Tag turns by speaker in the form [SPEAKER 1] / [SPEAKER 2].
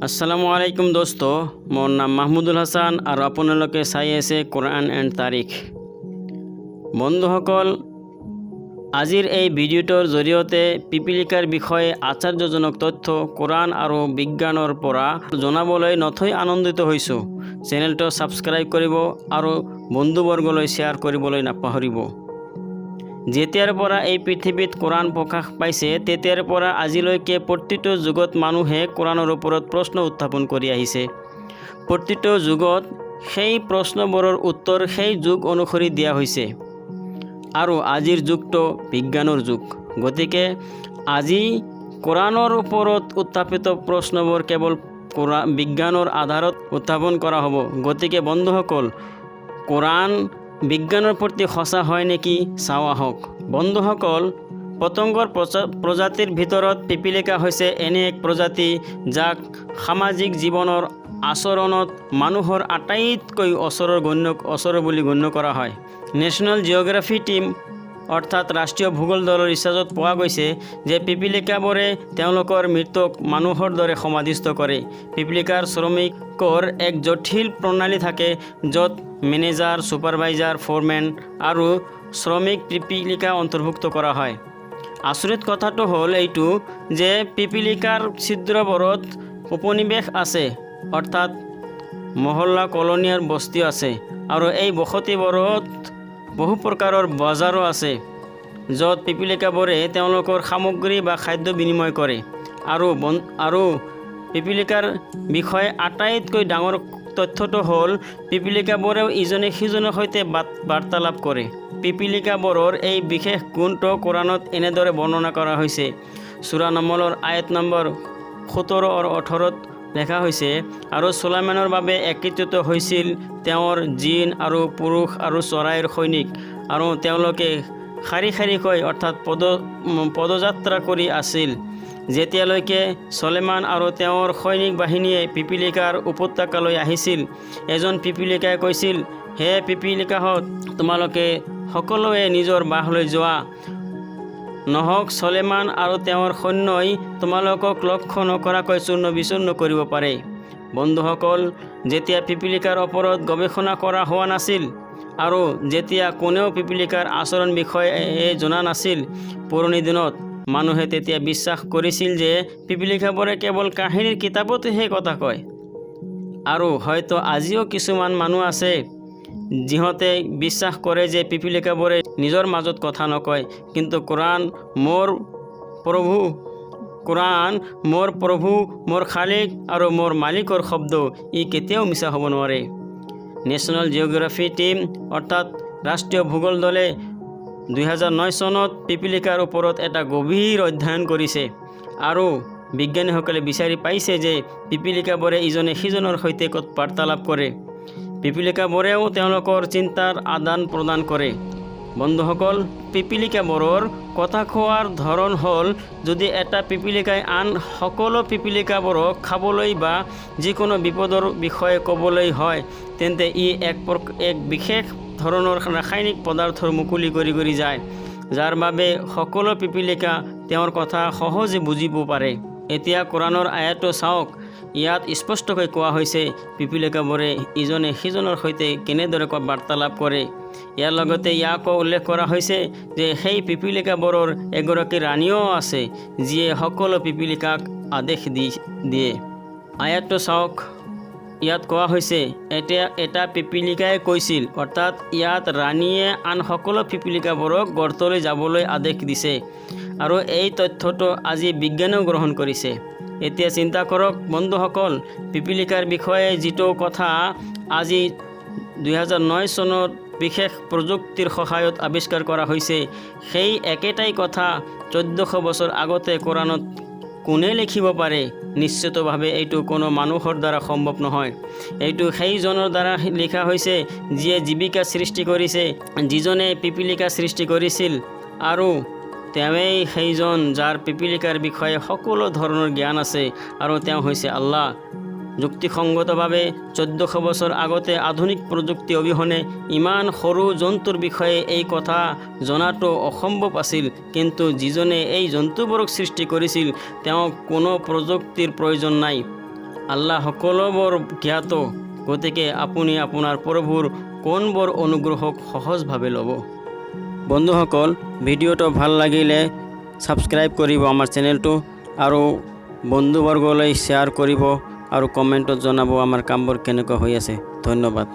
[SPEAKER 1] আসসালামু আলাইকুম দোস্ত, মোৰ নাম মাহমুদুল হাছান আৰু আপোনালোকে চাই আছে কোৰআন এণ্ড তাৰিখ। বন্ধুসকল, আজিৰ এই ভিডিঅ'টোৰ জৰিয়তে পিপিলিকাৰ বিষয়ে আশ্চৰ্যজনক তথ্য কোৰআন আৰু বিজ্ঞানৰ পৰা জনাবলৈ নথৈ আনন্দিত হৈছোঁ। চেনেলটো ছাবস্ক্ৰাইব কৰিব আৰু বন্ধুবৰ্গলৈ শ্বেয়াৰ কৰিবলৈ নাপাহৰিব। যেতিয়াৰ পৰা এই পৃথিৱীত কোৰআন প্ৰকাশ পাইছে, তেতিয়াৰ পৰা আজিলৈকে প্ৰতিটো যুগত মানুহে কোৰআনৰ ওপৰত প্ৰশ্ন উত্থাপন কৰি আহিছে। প্ৰতিটো যুগত সেই প্ৰশ্নবোৰৰ উত্তৰ সেই যুগ অনুসৰি দিয়া হৈছে আৰু আজিৰ যুগটো বিজ্ঞানৰ যুগ। গতিকে আজি কোৰআনৰ ওপৰত উত্থাপিত প্ৰশ্নবোৰ কেৱল বিজ্ঞানৰ আধাৰত উত্থাপন কৰা হ'ব। গতিকে বন্ধুসকল, কোৰআন বিজ্ঞানৰ প্ৰতি সঁচা হয় নেকি চাওঁ আহক। বন্ধুসকল, পতংগৰ প্ৰজাতিৰ ভিতৰত পিপিলিকা হৈছে এনে এক প্ৰজাতি, যাক সামাজিক জীৱনৰ আচৰণত মানুহৰ আটাইতকৈ ওচৰৰ বুলি গণ্য কৰা হয়। নেশ্যনেল জিঅ'গ্ৰাফি টীম অৰ্থাৎ ৰাষ্ট্ৰীয় ভূগোল দলৰ ৰিচাৰ্জত পোৱা গৈছে যে পিপিলিকাবোৰে তেওঁলোকৰ মৃতক মানুহৰ দৰে সমাধিস্থ কৰে। পিপিলিকাৰ শ্ৰমিকৰ এক জটিল প্ৰণালী থাকে, য'ত মেনেজাৰ, ছুপাৰভাইজাৰ, ফ'ৰমেন আৰু শ্ৰমিক পিপিলিকা অন্তৰ্ভুক্ত কৰা হয়। আচৰিত কথাটো হ'ল এইটো যে পিপিলিকাৰ ছিদ্ৰবোৰত উপনিৱেশ আছে, অৰ্থাৎ মহল্লা, কলনীৰ বস্তি আছে আৰু এই বসতিবোৰত বহু প্ৰকাৰৰ বজাৰো আছে, য'ত পিপিলিকাবোৰে তেওঁলোকৰ সামগ্ৰী বা খাদ্য বিনিময় কৰে। আৰু পিপিলিকাৰ বিষয়ে আটাইতকৈ ডাঙৰ তথ্যটো হ'ল পিপিলিকাবোৰেও ইজনে সিজনৰ সৈতে বাৰ্তালাপ কৰে। পিপিলিকাবোৰৰ এই বিশেষ গুণটো কোৰাণত এনেদৰে বৰ্ণনা কৰা হৈছে। চূৰা নমলৰ আয়াত নম্বৰ 17 আৰু 18ত লেখা হৈছে, "আৰু চুলাইমানৰ বাবে একত্ৰিত হৈছিল তেওঁৰ জিন আৰু পুৰুষ আৰু চৰাইৰ সৈনিক আৰু তেওঁলোকে শাৰী শাৰীকৈ, অৰ্থাৎ পদযাত্ৰা কৰি আছিল, যেতিয়ালৈকে চলেমান আৰু তেওঁৰ সৈনিক বাহিনীয়ে পিপিলিকাৰ উপত্যকালৈ আহিছিল। এজন পিপিলিকাই কৈছিল, 'হে পিপিলিকাহঁত, তোমালোকে সকলোৱে নিজৰ বাহলৈ যোৱা, নহওক চলেমান আৰু তেওঁৰ সৈন্যই তোমালোকক লক্ষ্য নকৰাকৈ চূৰ্ণ বিচূৰ্ণ কৰিব পাৰে।'" বন্ধুসকল, যেতিয়া পিপিলিকাৰ ওপৰত গৱেষণা কৰা হোৱা নাছিল আৰু যেতিয়া কোনেও পিপিলিকাৰ আচৰণ বিষয়ে জনা নাছিল, পুৰণি দিনত মানুহে তেতিয়া বিশ্বাস কৰিছিল যে পিপিলিকাবোৰে কেৱল কাহিনীৰ কিতাপতহে কথা কয়। আৰু হয়তো আজিও কিছুমান মানুহ আছে, যিহঁতে বিশ্বাস কৰে যে পিপিলিকাবোৰে নিজৰ মাজত কথা নকয়। কিন্তু কোৰাণ মোৰ প্ৰভু, মোৰ খালিক আৰু মোৰ মালিকৰ শব্দ। ই কেতিয়াও মিছা হ'ব নোৱাৰে। নেশ্যনেল জিঅ'গ্ৰাফি টীম অৰ্থাৎ ৰাষ্ট্ৰীয় ভূগোল দলে 2009 চনত পিপিলিকাৰ ওপৰত এটা গভীৰ অধ্যয়ন কৰিছে আৰু বিজ্ঞানীসকলে বিচাৰি পাইছে যে পিপিলিকাবোৰে ইজনে সিজনৰ সৈতে বাৰ্তালাপ কৰে। পিপিলিকাবোৰেও তেওঁলোকৰ চিন্তাৰ আদান প্ৰদান কৰে। বন্ধুসকল, পিপিলিকাবোৰৰ কথা কোৱাৰ ধৰণ হ'ল, যদি এটা পিপিলিকাই আন সকলো পিপিলিকাবোৰক খাবলৈ বা যিকোনো বিপদৰ বিষয়ে ক'বলৈ হয়, তেন্তে ই এক বিশেষ ধৰণৰ ৰাসায়নিক পদাৰ্থৰ মুকলি কৰি কৰি যায়, যাৰ বাবে সকলো পিপিলিকা তেওঁৰ কথা সহজে বুজিব পাৰে। এতিয়া কোৰাণৰ আয়াতটো চাওক। ইয়াত স্পষ্টকৈ কোৱা হৈছে পিপিলিকাবোৰে ইজনে সিজনৰ সৈতে কেনেদৰে বাৰ্তালাপ কৰে। ইয়াৰ লগতে ইয়াকো উল্লেখ কৰা হৈছে যে সেই পিপিলিকাবোৰৰ এগৰাকী ৰাণীও আছে, যিয়ে সকলো পিপিলিকাক আদেশ দিয়ে। আয়াতটো চাওক। ইয়াত কোৱা হৈছে, "এতিয়া এটা পিপিলিকাই কৈছিল", অৰ্থাৎ ইয়াত ৰাণীয়ে আন সকলো পিপিলিকাবোৰক গৰ্তলৈ যাবলৈ আদেশ দিছে আৰু এই তথ্যটো আজি বিজ্ঞানেও গ্ৰহণ কৰিছে। এতিয়া চিন্তা কৰক বন্ধুসকল, পিপিলিকাৰ বিষয়ে যিটো কথা আজি 2009 চনত বিশেষ প্ৰযুক্তিৰ সহায়ত আৱিষ্কাৰ কৰা হৈছে, সেই একেটাই কথা 1400 বছৰ আগতে কোৰাণত কোনে লিখিব পাৰে? নিশ্চিতভাৱে এইটো কোনো মানুহৰ দ্বাৰা সম্ভৱ নহয়। এইটো সেইজনৰ দ্বাৰা লিখা হৈছে, যিয়ে জীৱিকা সৃষ্টি কৰিছে, যিজনে পিপিলিকা সৃষ্টি কৰিছিল আৰু তেওঁৱেই সেইজন, যাৰ পিপিলিকাৰ বিষয়ে সকলো ধৰণৰ জ্ঞান আছে আৰু তেওঁ হৈছে আল্লাহ। যুক্তিসংগতভাৱে 1400 বছৰ আগতে আধুনিক প্ৰযুক্তি অবিহনে ইমান সৰু জন্তুৰ বিষয়ে এই কথা জনাটো অসম্ভৱ আছিল। কিন্তু যিজনে এই জন্তুবোৰক সৃষ্টি কৰিছিল, তেওঁক কোনো প্ৰযুক্তিৰ প্ৰয়োজন নাই। আল্লাহ সকলোবোৰ জ্ঞাত। গতিকে আপুনি আপোনাৰ প্ৰভুৰ কোনবোৰ অনুগ্ৰহক সহজভাৱে ল'ব? বন্ধুসকল, ভিডিঅ'টো ভাল লাগিলে ছাবস্ক্ৰাইব কৰিব আমাৰ চেনেলটো আৰু বন্ধুবৰ্গলৈ শ্বেয়াৰ কৰিব আৰু কমেণ্টত জনাব আমাৰ কামবোৰ কেনেকুৱা হৈ আছে। ধন্যবাদ।